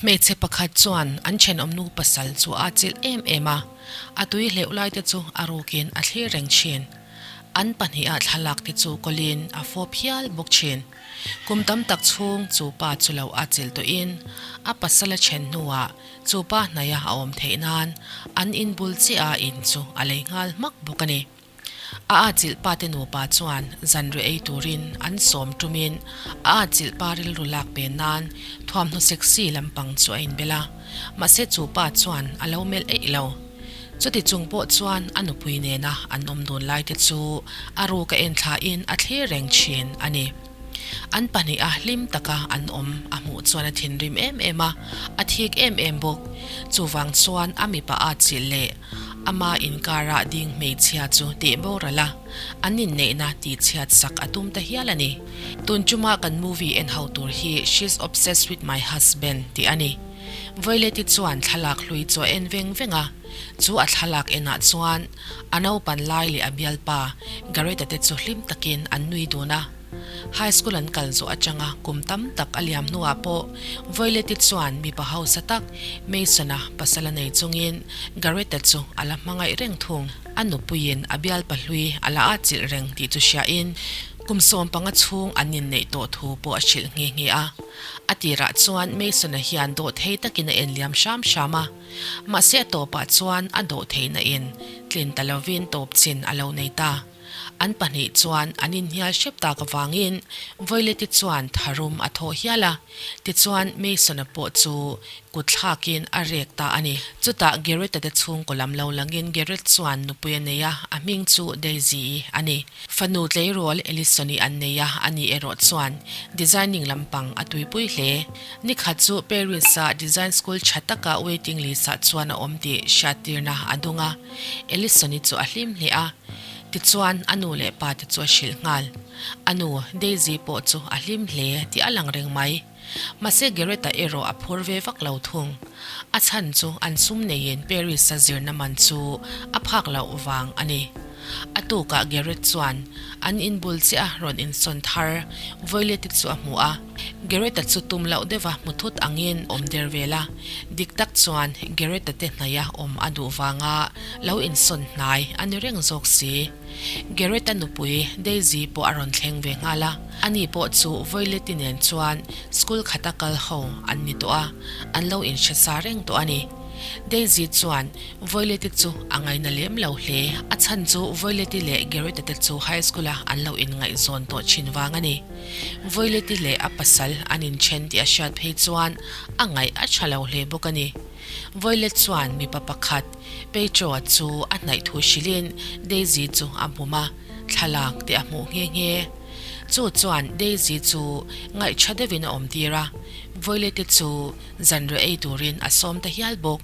Hmeichhe pakhat chuan an thenawmnu pasal chu a chilh em em a, a tui hleuh lai te chu a rukin a thlir reng thin. An pahniha thlalak te chu kawlin a fawp hial bawk thin. Kum tam tak chhung chu pa chu lo a chilh tawhin a pasal a then hnuah chu pa hnaia a awm theih nan an inbul chiah a in chu a lei nghal hmak bawk a ni. A atchilh pa te nupa chuan zanriah ei turin an sawm tumin a atchilh pa rilru lak pen nan thuamhnaw sexy lampang chu a inbel a, mahse chu pa chuan a lo melh eih lo. Chuti chung pawh chuan a nupui nena an awm dun lai te chu a ruk a en thlain a thlir reng thin a ni. An pahniha hlim taka an awm a hmuh chuan a thinrim em em a, a thik em em bawk. Chuvang chuan a mipa atchilh leh Ama inkara ding hmeichhia chu tih boral a, an inneihna tihchhiat sak a tum ta hial a ni. Tun chuma kan movie en ho tur hi She's Obsessed With My Husband tih a ni. Violet-i chuan thlalak hlui chu a en veng veng a, chu a thlalak enah chuan a naupan lai leh a bialpa Gareth-a te chu hlim takin an nui dun a. High school an kal zawh atanga kum tam tak a liam hnuah pawh Violet-i chuan mipa hausa tak Mason-a pasal a nei chungin Gareth-a chu a la hmangaih reng thung. A nupuiin a bialpa hlui a la atchilh reng tih chu hriain kum 15 chhung an inneih tawh thu pawh a hrilh nghe nghe a. A tirah chuan Mason-a hian dawhthei takin a enliam hram hram a, mahse a tawpah chuan a dawhtheihna in tlin ta lovin tawp chin a lo nei ta. An pahnih chuan an inhnial hrep tak avangin Violet-i chuan tharum a thawh hial a, tichuan Mason-a pawh chu kut thlakin a rek ta a ni. Chutah Garrett-a te chhungkaw lam lo langin Garrett chuan nupui a nei a, a hming chu Daisy-i a ni. Fanu tleirawl Ellison-i an nei a, ani erawh chuan designing lampang a tuipui hle. Nikhat chu Paris-a design school tha taka waiting list-ah chuan a awm tih hriattirna a dung a. Ellison-i chu a hlim hle a, tichuan a nu leh pa te chu a hrilh nghal. A nu, Daisy pawh chu a hlim hle tih a lang reng mai. Mahse Gareth-a erawh a phur ve vak lo thung. A chhan chu an sum neiin Paris-a zirna man chu a phak loh vang a ni. A tukah Gareth chuan an inbul chiah a rawn insawn thar Violet-i chu a hmu a. Gareth-a chu tum loh deuha hmu thut angin awm der vel a, dik tak chuan Gareth-a te hnaia awm a duh vanga lo insawn hnai a ni reng zawk si. Gareth-a nupui Daisy pawh a rawn thleng ve nghal a, ani pawh chu Violet-i nen chuan school khata kal ho an ni tawh a, an lo inhre sa reng tawh a ni. Daisy chuan Violet-i chu a ngaina lem lo hle, a chhan chu Violet-i leh Gareth-a te chu high school-a an lo inngaihzawn tawh thin vang a ni. Violet-i leh a pasal an inthen tih a hriat phei chuan a ngaih a tha lo hle bawk a ni. Violet chuan mipa pakhat, Pedro-a chu a hnaih thu hrilhin Daisy chu a hmum a, thlalak te a hmuh nghe nghe. Chu chuan Daisy chu ngaih tha deuhin a awm tir a, Violet-i chu zanriah ei turin a sawm ta hial bawk.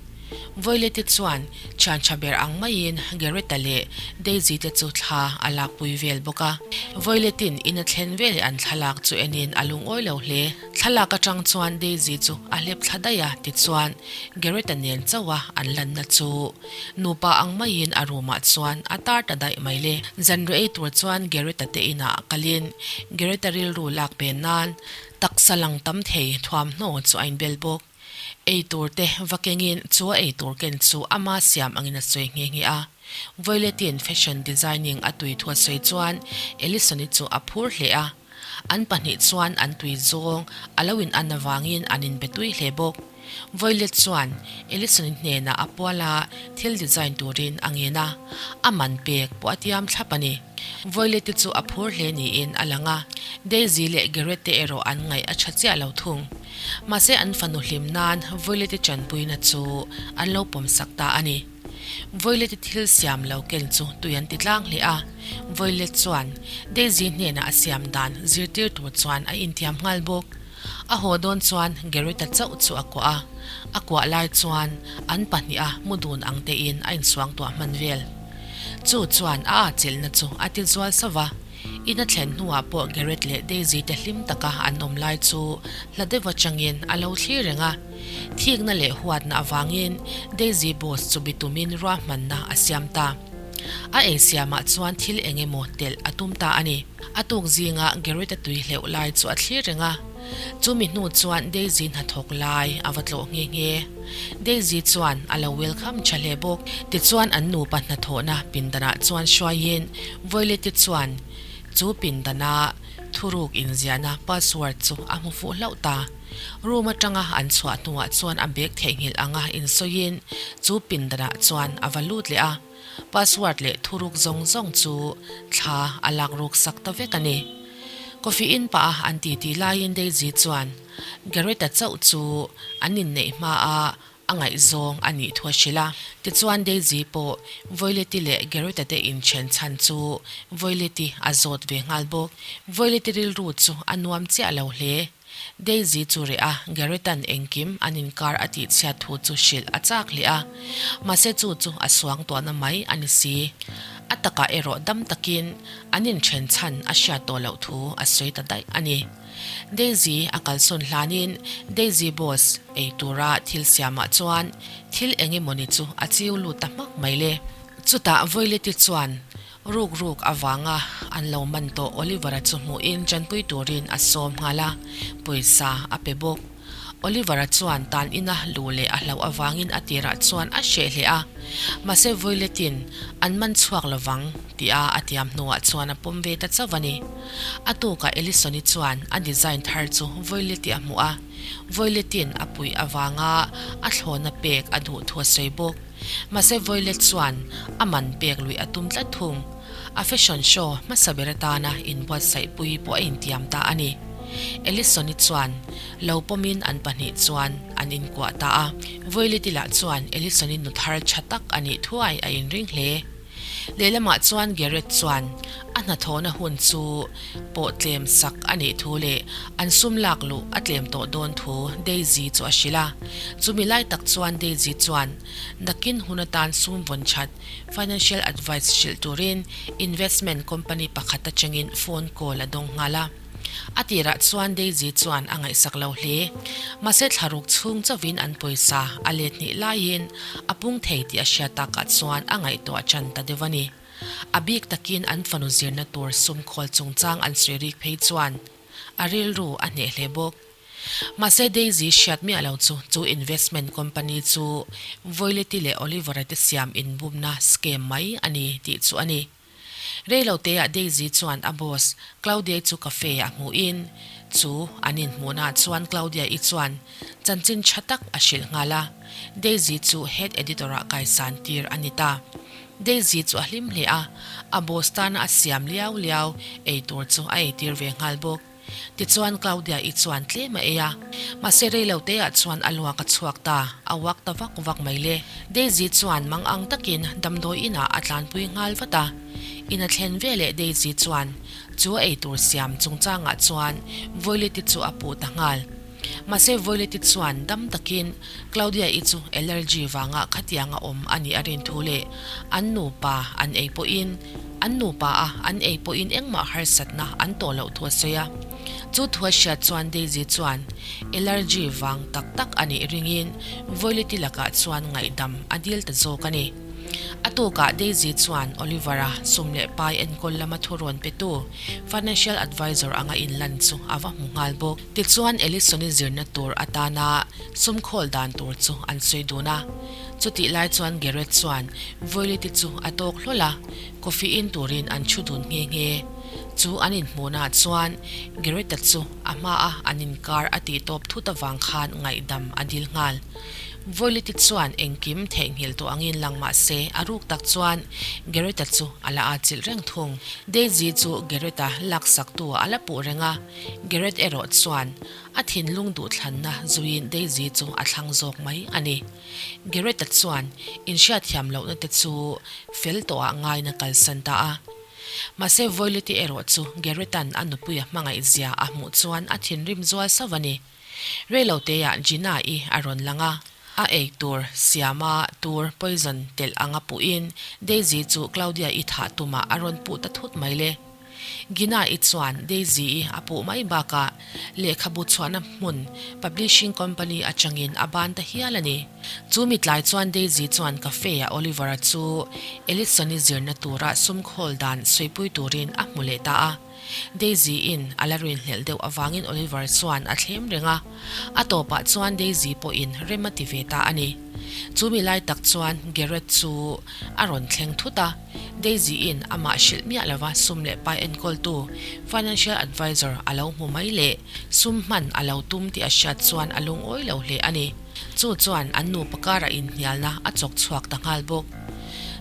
Violet-i chuan thian tha ber ang maiin Gareth-a leh Daisy te chu thla a lakpui vel bawk a. Violet-in in a thlen veleh an thlalak chu enin a lungawi lo hle. Thlalak atang chuan Daisy chu a hlep thla daih a, tichuan Gareth-a nen chauha an lanna chu nupa ang maiin a room-ah chuan a tar ta daih mai le. Zanriah ei tur chuan Gareth-a te inah kalin Gareth-a rilru lak pen nan taksa lang tam thei thuamhnaw chu a inbel bawk. Ei tur te va kengin chu a ei tur ken chu ama siam angin a sawi nghe nghe a. Violet-in fashion designing a tui thu a sawi chuan Ellison-i chu a phur hle a. An pahnih chuan an tui zawng a lo in an avangin an inbe tui hle bawk. Violet chuan Ellison-i hnenah a pual a, thil design turin a ngen a. A man pek pawh a tiam thlap a ni. Violet-i chu a phur hle niin a lang a, Daisy leh Gareth te erawh an ngaih a tha chiah lo thung. Mahse an fanu hlim nan Violet-i tanpuina chu an lo pawmsak ta a ni. Violet-i thil siam lo ken chu tui an ti tlang hle a, Violet chuan Daisy hnenah a siam dan zirtir tur chuan a intiam nghal bawk. A haw dawn chuan Gareth-a chauh chu a kuah a, a kuah lai chuan an pahniha mu dun ang tein a insuangtuah hman vel. Chu chuan a atchilhna chu a ti zual sauh a, in a thlen hnuah pawh Gareth leh Daisy te hlim taka an awm lai chu hla deuh atangin a lo thlir reng a. Thikna leh huatna avangin Daisy boss chu bitumin ruahmanna a siam ta. A eisiamah chuan thil eng emaw telh a tum ta a ni. A tuk zinga Gareth-a tui hleuh lai chu a thlir reng a. Chumi hnu chuan Daisy hnathawk lai a va tlawh nghe nghe. Daisy chuan a lo welcome tha hle bawk. Tichuan an nupa hnathawhna pindanah chuan hruaiin Violet-i chuan chu pindana thuruk inziahna password chu a hmu fuh hlauh ta. Room atanga an chhuah hnuah chuan a bag theihnghilh anga insawiin chu pindanah chuan a va lut leh a. Password leh thuruk zawng zawng chu thla a lak ruk sak ta vek a ni. Coffee in pah a an titi laiin Daisy chuan Gareth-a chauh chu an inneih hma a a ngaihzawng a nih thu a hrilh a. Tichuan Daisy pawh Violet-i leh Gareth-a te inthen chhan chu Violet-i a zawt ve nghal bawk. Violet-i rilru chu a nuam chiah lo hle. Daisy chu reh a, Gareth-a'n engkim an inkar a tihchhiat thu chu hrilh a chak hle a. Mahse chu chu a suang tuahna mai a ni si. A takah erawh dam takin an inthen chhan a hriat tawh loh thu a sawi ta daih a ni. Daisy a kalsawn hlanin Daisy boss ei tura thil siamah chuan thil eng emawni chu a chiu lut ta hmak mai le. Chutah Violet-i chuan Ruk ruk avanga an lo man tawh Oliver-a chu hmuhin chanpui turin a sawm nghal a, pawisa a pe bawk. Oliver-a chuan tan ina luh leh a hlauh avangin a tirah chuan a hreh hle a, mahse Violet-in an man chhuak lovang tia a tiam hnuah chuan a pawm ve ta chauh a ni. A tukah Ellison-i chuan a design thar chu Violet-i a hmuh a, Violet-in a puih avanga a thlawna pek a duh thu a sawi bawk. Mahse Violet chuan a man pek luih a tum tlat thung. A fashion show hmasa ber atana inbuatsaihpui pawh a intiam ta a ni. Ellison-i chuan lo pawmin an pahnih chuan an inkuah ta a. Violet-i lah chuan Ellison-i nu thar tha tak a nih thuai a inring hle. Lehlamah chuan Garrett chuan a hnathawhna hun chu pawh tlem sak a nih thu leh an sum lak luh a tlem tawh dawn thu Daisy chu a hrilh a. Chumi lai tak chuan Daisy chuan nakin hun atan sum vawn that financial advice hrilh turin investment company pakhat atangin phone call a dawng nghal a. A tirah chuan Daisy chuan a ngaihsak lo hle. Mahse thlaruk chhung chauhin an pawisa a let hnih laiin a pung thei tih a hriat takah chuan a ngaihtuah ṭan ta deuh a ni. A bik takin an fanu zirna tur sum khawl chungchang an sawi rik phei chuan a rilru a hneh hle bawk. Mahse Daisy hriat miah lo chu chu investment company chu Violet-i leh Oliver-a te siam inbumna scam mai a ni tih chu a ni. Reiloteah Daisy chuan a boss Claudia-i chu cafe ah hmuhin, chu an inhmuhnaah chuan Claudia-i chuan chanchin tha tak a hrilh nghal a, Daisy chu head editor-ah kaisan tir a ni ta. Daisy chu a hlim hle a, a boss tana a siam liau liau ei tur chu a eitir ve nghal bawk. Tichuan Claudia-i chuan tlem a ei a, mahse reiloteah chuan a luak a chhuak ta, a uak ta vak vak mai le. Daisy chuan mang ang takin damdawi inah a tlanpui nghal vat a. In a thlen veleh Daisy chuan chu a eitur siam chungchangah chuan Violet-i chu a puh ta nghal. Mahse Violet-i chuan dam takin Claudia-i chu allergy vanga khatianga awm a nih a rin thu leh an nupa an ei pawhin an nupa a an ei pawhin engmah harsatna an tawh loh thu a sawi a. Chu thu a hriat chuan Daisy chuan allergy vang tak tak a nih ringin Violet-i lakah chuan ngaihdam a dil ta zawk a ni. A tukah Daisy chuan Oliver-a sum leh pai enkawl lama thu rawn petu financial advisor anga inlan chu a va hmu nghal bawk. Tichuan Ellison-i zirna tur atana sum khawl dan tur chu an sawi dun a. Chutih lai chuan Garrett chuan Violet-i chu a tawk hlawl a, coffee in turin an thu dun nghe nghe. Chu an inhmuhnaah chuan Garrett-a chu a hmaa an inkar a tih tawp thut avang khan ngaihdam a dil nghal. Violet-i chuan engkim theihnghilh tawh angin lang mah se a ruk tak chuan Garrett-a chu a la atchilh reng thung. Daisy chu Garrett-a laksaktu a la puh reng a. Garrett erawh chuan a thinlung duhthlanna zuiin Daisy chu a thlang zawk mai a ni. Garrett-a chuan inhriatthiam lohna te chu fel tawhah ngaina kalsan ta a. Mahse Violet-i erawh chu Garrett-a'n a nupuia hmangaihzia a hmuh chuan a thinrim zual sauh a ni. Reiloteah Gina-i a rawn lang a, a ei tur siama tur poison telh anga puhin Daisy chu Claudia-i thah tumah a rawn puh ta thut mai le. Gina-i chuan Daisy-i a puh mai bakah lehkhabu chhuahna hmun publishing company atangin a ban ta hial a ni. Chu mitlai chuan Daisy chuan cafe-ah Oliver-a chu Ellison-i zirna tura sum khawl dan sawipui turin a hmu leh ta a. Daisy-in a la rinhlelh deuh avangin Oliver chuan a thlem reng a, a tawpah chuan Daisy pawhin rem a ti ve ta a ni. Chu mi lai tak chuan Gareth chu a rawn thleng thut a, Daisy-in amah hrilh miah lova sum leh pai enkawltu, financial advisor, a lo hmu mai leh sum hman a lo tum tih a hriat chuan a lungawi lo hle a ni. Chu chuan an nupa karah inhnialna a chawk chhuak ta nghal bawk.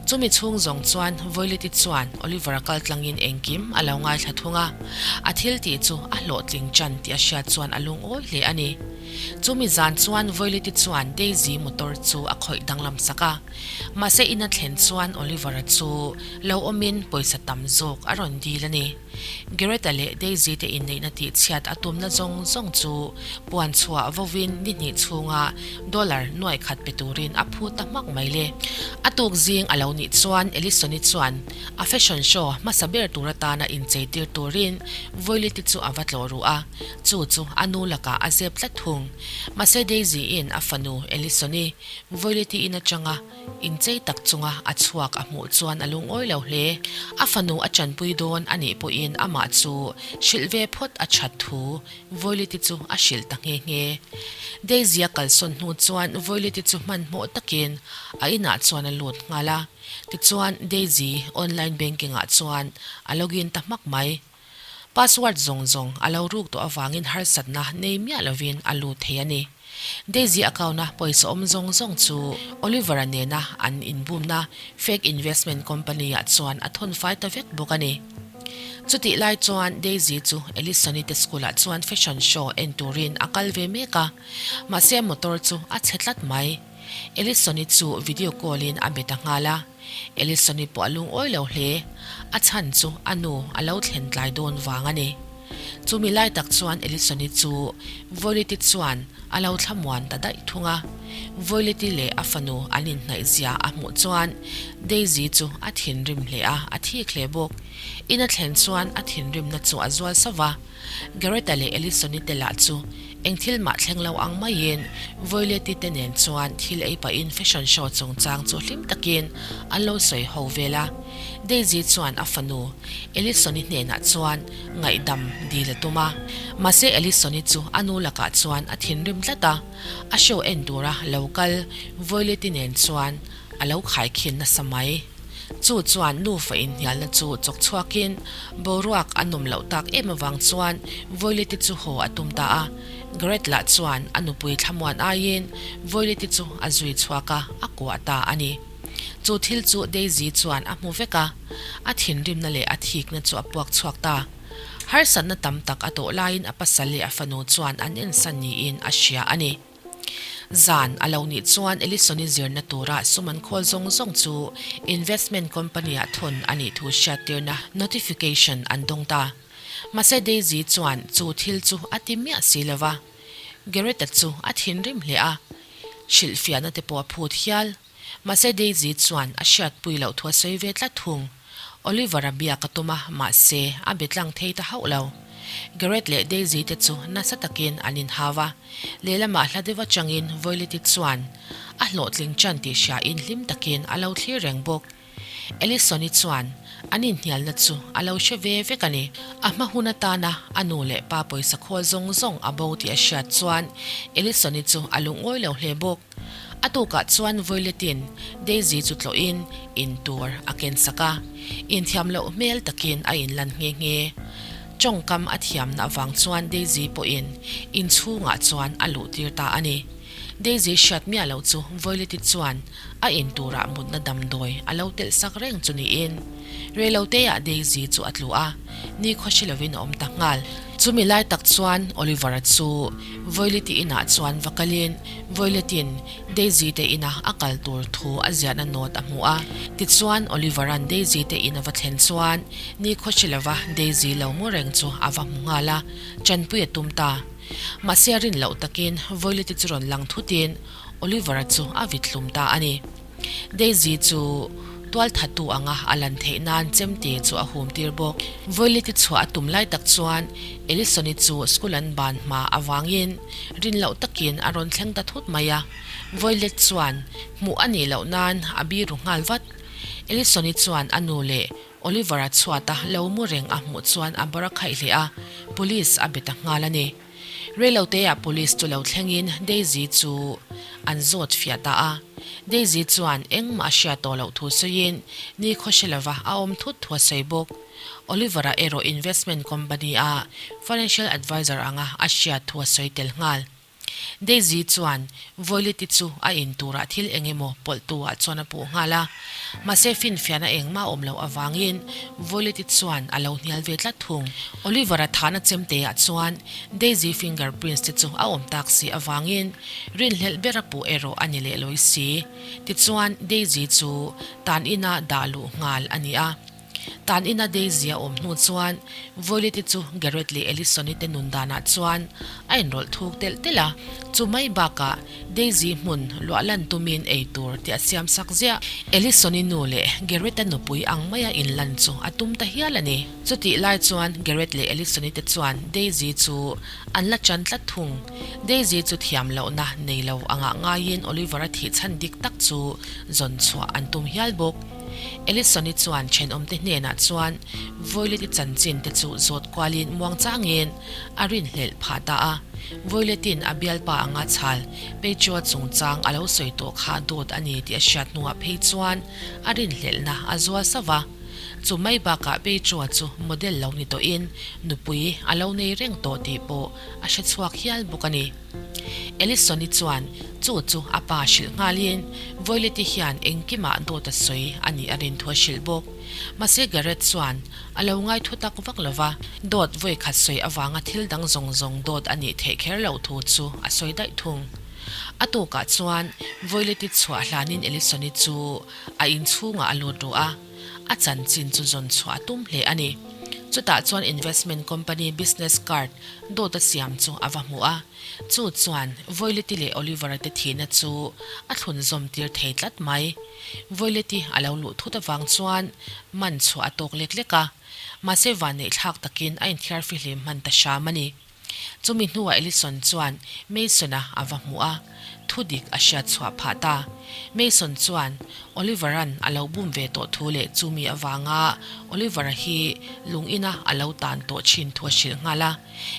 Chumi chhung zawng chuan Vawileti chuan Oliver-a kal tlangin engkim a lo ngaithla thung a, a thil tih chu a hlawhtling ṭan tih a hriat chuan a lungawi hle a ni. Chumi zan chuan Vawileti chuan Daisy motor chu a khawih danglam sak a, mahse in a thlen chuan Oliver-a chu lo awmin pawisa tam zawk a rawn dil a ni. Greta leh Daisy te inneihna tihchhiat a tumna zawng zawng chu puan chhuah vovin ni hnih chhunga dollar nuaih khat pe turin a phu ta hmak mai le. A tuk zing a lo nih chuan Ellison-i chuan a fashion show hmasa ber tur atana inchei tir turin Violet-i chu a va tlawh ruh a, chu chu a nu lakah a zep tlat thung. Mahse Daisy-in a fanu Ellison-i Violet-i in atanga Inchei tak chunga a chhuak a hmuh chuan a lungawi lo hle. A fanu a chanpui dawn a nih pawhin amah chu hrilh ve phawt a that thu Vawiliti chu a hrilh ta nghe nghe. Daisy a kalsawn hnu chuan Vawiliti chu hmanhmawh takin a inah chuan a lut nghal a. Tichuan Daisy online banking ah chuan a login ta hmak mai. Password zawng zawng a lo ruk tawh avangin harsatna nei miah lovin a lut thei a ni. Daisy account-a pawisa awm zawng zawng chu Oliver-a nena an inbumna fake investment company-ah chuan a thawn fai ta vek bawk a ni. Chutih lai chuan Daisy chu Ellison-i te school-ah chuan fashion show en turin a kal ve mek a, mahse motor chu a chhe tlat mai. Ellison-i chu video call-in a be ta nghal a. Ellison-i pawh a lungawi lo hle. A chhan chu a nu a lo thlen tlai dawn vang a ni. Chumi lai tak chuan Ellison-i chu Violet-i chuan a lo thlamuan ta daih thung a. Violet-i leh a fanu an inhnaih zia a hmuh chuan Daisy chu a thinrim hle a, a thik hle bawk. In a thlen chuan a thinrimna chu a zual sauh va. Gareth-a leh Ellison-i te lah chu eng thil mah thleng lo ang maiin Violet-i te nen chuan thil ei pahin fashion show chungchang chu hlim takin an lo sawi ho vel a. Daisy chuan a fanu Ellison-i hnenah chuan ngaihdam dil a tum a, mahse Ellison-i chu a nu lakah chuan a thinrim tlat a, a show en tura lo kal Violet-i nen chuan a lo khaikhin nasa mai. Chu chuan nufa inhnialna chu chawk chhuakin boruak a nawm loh tak em avang chuan Violet-i chu haw a tum ta a. Gareth lah chuan a nupui thlamuan aiin Violet-i chu a zui chhuak a, a kuah ta a ni. Chu thil chu Daisy chuan a hmu vek a, a thinrimna leh a thikna chu a puak chhuak ta. Harsatna tam tak a tawh laiin a pasal leh a fanu chuan an ensan niin a hria a ni. Zan a lo nih chuan Ellison-i zirna tura sum an khawl zawng zawng chu investment company-ah thawn a nih thu hriattirna notification an dawng ta. Mahse Daisy chuan chu thil chu a ti miah si lo va. Gareth-a chu a thinrim hle a, hrilhfiahna te pawh a phut hial. Mahse Daisy chuan a hriatpui loh thu a sawi ve tlat thung. Oliver-a biak a tum a, mahse a be tlang thei ta hauh lo. Gareth leh Daisy te chu nasa takin an inhau a, lehlamah hla deuh atangin Violet-i chuan a hlawhtling ṭan tih hriain hlim takin a lo thlir reng bawk. Ellison-i chuan an inhnialna chu a lo hre ve vek a ni. A hma hun atana a nu leh pa pawisa khawl zawng zawng a bo tih a hriat chuan Ellison-i chu a lungawi lo hle bawk. A tukah chuan Violet-in Daisy chu tlawhin in tur a ken sak a, inthiam loh hmel takin a inlan nghe nghe. Tawngkam a thiamna avang chuan Daisy pawhin inchhungah chuan a luhtir ta a ni. Daisy hriat miah loh chu Violet-i chuan a in turah mutna damdawi a lo telh sak reng chu niin reiloteah Daisy chu a tlu a, nikhaw hre lovin a awm ta nghal. Chumi lai tak chuan Oliver-a chu Violet-i inah chuan va kalin Violet-in Daisy te ina a kal tur thu a ziahna note a hmu a. Tichuan Oliver-a'n Daisy te in a va thlen chuan nikhaw hre lova Daisy lo mu reng chu a va hmu nghal a, chanpui a tum ta. Mahse a rin loh takin Violet-i chu rawn lang thutin Oliver-a chu a vit hlum ta a ni. Daisy chu tualthattu anga a lan theih nan chemte chu a hum tir bawk. Violet-i chhuah a tum lai tak chuan Ellison-i chu school an ban hma avangin rin loh takin a rawn thleng ta thut mai a. Violet chuan hmuh a nih loh nan a biru nghal vat. Ellison-i chuan a nu leh. Oliver-a chhuata lo mu reng a hmuh chuan a barakhaih hle a, police a be ta nghal a ni. Reiloteah police chu lo thlengin Daisy chu an zawt fiah ta a. Daisy chuan engmah a hriat tawh loh thu sawiin ni khaw hre lova a awm thut thu a sawi bawk. Oliver-a erawh investment company-a financial advisor anga a hriat thu a sawi tel nghal. Daisy chuan Violet-i chu a in turah thil eng emaw pawlhtu ah chuan a puh nghal a. Mahse finfiahna engmah a awm loh avangin Violet-i chuan a lo hnial ve tlat thung. Oliver-a thahna chemte ah chuan Daisy finger prints te chu a awm tak si avangin rinhlelh ber a puh erawh a ni leh lawi si. Tichuan Daisy chu tan ina dah luh nghal a ni a. Tan ina Daisy a awm hnu chuan Violet-i chu Gareth leh Allison-i te nun danah chuan a inrawlh thuk telh telh a. Chu mai bakah Daisy hmun luah lan tumin ei tur tih a siam sak ziah. Allison-i nu leh Gareth-a nupui ang maia inlan chu a tum ta hial a ni. Chutih lai chuan Gareth leh Allison-i te chuan Daisy chu an la chan tlat thung. Daisy chu thiam lohna nei lo angah ngaiin Oliver-a thih chhan dik tak chu zawn chhuah an tum hial bawk. Ellison-i chuan thenawmte hnenah chuan Violet-i chanchin te chu zawt kualin muang changin a rinhlelh phah ta a. Violet-in a bialpa anga chhal Pedro-a chungchang a lo sawi tawh kha dawt a ni tih a hriat hnuah phei chuan a rinhlelhna a zual sauh va. Chu mai bakah Pedro-a chu model lo ni tawhin nupui a lo nei reng tawh tih pawh a hre chhuak hial bawk a ni. Ellison-i chuan chu chu a pa hrilh nghalin Violet-i hian engkimah dawt a sawi a nih a rin thu a hrilh bawk. Mahse Gareth chuan a lo ngai thu tak vak lo va, dawt vawi khat sawi avanga thil dang zawng zawng dawt a nih theih kher loh thu chu a sawi daih thung. A tukah chuan Violet-i chhuah hlanin Ellison-i chu a inchhungah a lut ru a, a chanchin chu zawn chhuah a tum hle a ni. Chutah chuan investment company business card dawt a siam chu a va hmu a, chu chuan Violet-i leh Oliver-a te thihna chu a thlun zawm tir thei tlat mai. Violet-i a lo luh thut avang chuan man chhuah a tawk lek lek a, mahse vanneih thlak takin a inthiar fihlim hman ta hram a ni. Chumi hnuah Ellison chuan Mason-a a va hmu a, thu dik a hriat chhuah phah ta. Mason chuan Oliver-a'n a lo bum ve tawh thu leh chumi avanga Oliver-a hi lung ina a lo tan tawh thin thu a hrilh nghal a.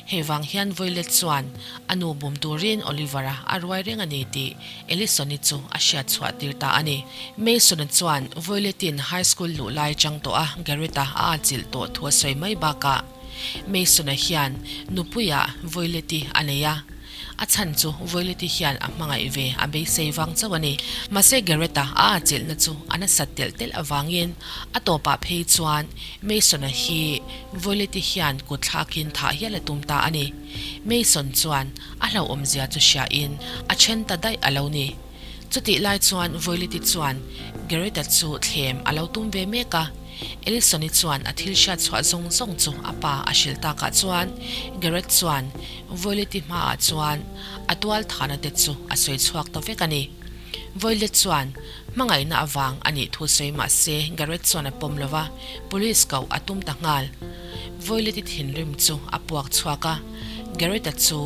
Hei vang hian Violet chuan a nu bum turin Oliver-a a ruai reng a ni tih Ellison-i chu a hriat chhuah tir ta a ni. Mason-a chuan Violet-in high school luh lai chang tawh a Garrett-a a atchilh tawh thu a sawi mai bakah Mason-a hian nupuiah Violet-i a nei a. A chhan chu Violet-i hian a hmangaih ve a beisei vang chauh a ni. Mahse Garrett-a a atchilhna chu a nasat telh telh avangin a tawpah phei chuan Mason-a hi Violet-i hian kut thlakin thah hial a tum ta a ni. Mason chuan a hlauhawmzia chu hriain a then ta daih a lo ni. Chutih lai chuan Violet-i chuan Garrett-a chu thlem a lo tum ve mek a. Ellison-i chuan a thil hriat chhuah zawng zawng chu a pa a hrilh takah chuan Garrett chuan Violet-i hmaah chuan a tual thahna te chu a sawi chhuak ta vek a ni. Violet chuan hmangaihna avang a nih thu sawi mah se Garrett chuan a pawm lo va, police koh a tum ta nghal. Violet-i thinrim chu a puak chhuak a, Garrett-a chu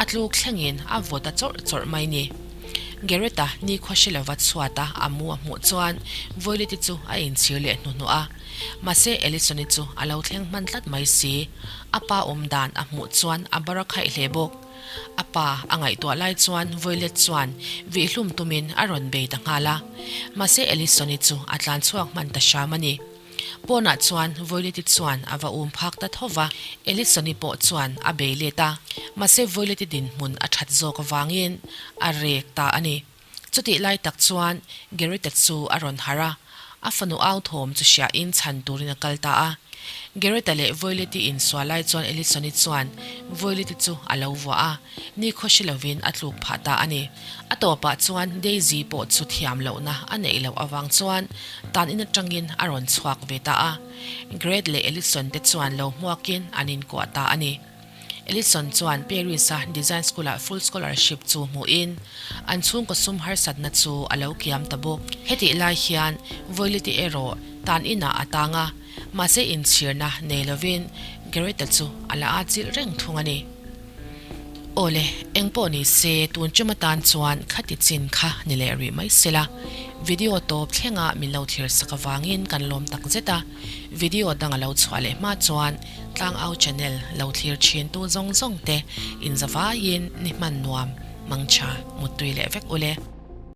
a tluk thlengin a vaw ta chawrh chawrh mai ni. Garrett-a nikhua hre lova chhuata a mu a hmuh chuan Violet-i chu a inchhir leh hnuhnawh a. Mahse Ellison-i chu a lo thleng hman tlat mai si. A pa awm dan a hmuh chuan a bar a khaih hle bawk. A pa a ngaihtuah lai chuan Violet chuan vihhlum tumin a rawn bei ta nghal a. Mahse Ellison-i chu a tlan chhuak hman ta hram a ni. Pawnah chuan Violet-i chuan a va um phak ta tho va, Ellison-i pawh chuan a bei let a. Mahse Violet-i dinhmun a that zawk avangin a rek ta a ni. Chutih lai tak chuan Garrett-a chu a rawn harh a, a fanu au thawm chu hriahin chhan turin a kal ta a. Garrett-a leh Violet-i insual lai chuan Ellison-i chuan Violet-i chu a lo vuah a, nikhaw hre lovin a tluk phah ta a ni. A tawpah chuan Daisy pawh chu thiam lohna a neih loh avang chuan tan in atangin a rawn chhuak ve ta a. Garrett leh Ellison te chuan lo hmuakin an inkuah ta a ni. Ellison chuan Paris-a design school-ah full scholarship chu hmuhin an chhungkaw sum harsatna chu a lo kiam ta bawk. Hetih lai hian Violet-i erawh tan inah a tang a, mahse inchhirna nei lovin Garrett-a chu a la atchilh reng thung a ni. Awle, eng pawh ni se tun ṭum atan chuan khati chin kha ni leh rih mai se la. Video tawp thlenga min lo thlir sak avangin kan lawm tak zet a, video dang a lo chhuah leh hma chuan Tlangau channel lo thlir thin tu zawng zawng te inzavaiin ni hman nuam, mangtha, muttui leh vek ule.